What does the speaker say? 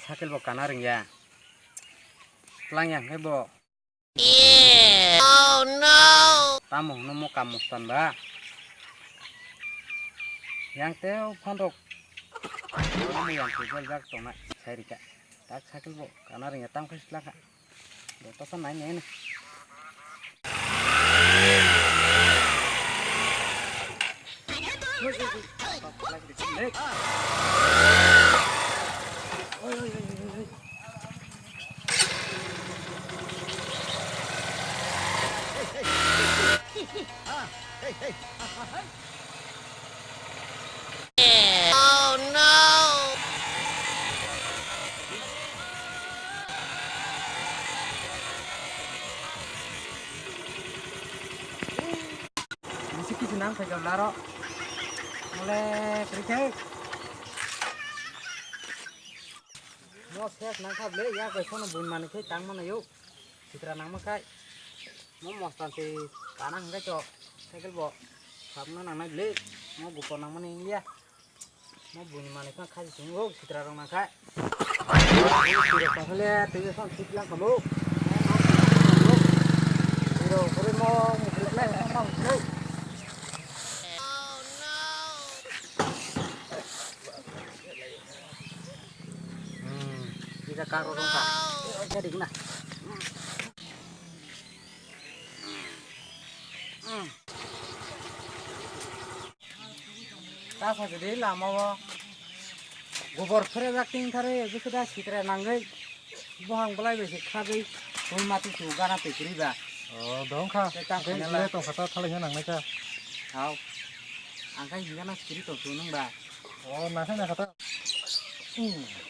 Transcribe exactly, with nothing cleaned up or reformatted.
Cycle bo kana rwngya. Tlang yang khe bo. Oh no! Tamo hwnwi mo kam mustan ba? Yang teo phone rok. Tamo yang tejal jak tongnai sai rika. Tak cycle bo kana rwngya tang phai sla kha. Bo to nai nai na. Oh no! Bisi kisu nang khajo laro. Mole krikhe. Mo ses nang kha ble ya khe sono bun mani khe tang mano yo. Sitra nangma khai. Mo mostan se kana hingkai to. Cycle bo. Sabna nangnai ble. Mo gupo nangmani india. Mo buni manwi kha khaji swngo sitra rok nang kha. Sitra rok tong kha le twi son sik lang kamo. Sitra rok kore mo mukhrip nai mo mukhrip. Hmm, ida karo rong kha. Jadi kena. Hmm. Ta sa de lama o. Gobor phere jak ting thare je khe da sitra nangwi. Bohang belai bai se khabwi. Tol mati tu gana pe kri ba. O dong kha. Te ta khe le tong kha ta thalai nang nai kha. Hau. Ang khai hinga na kri to tu nung ba. O na kha na kha ta. Hmm.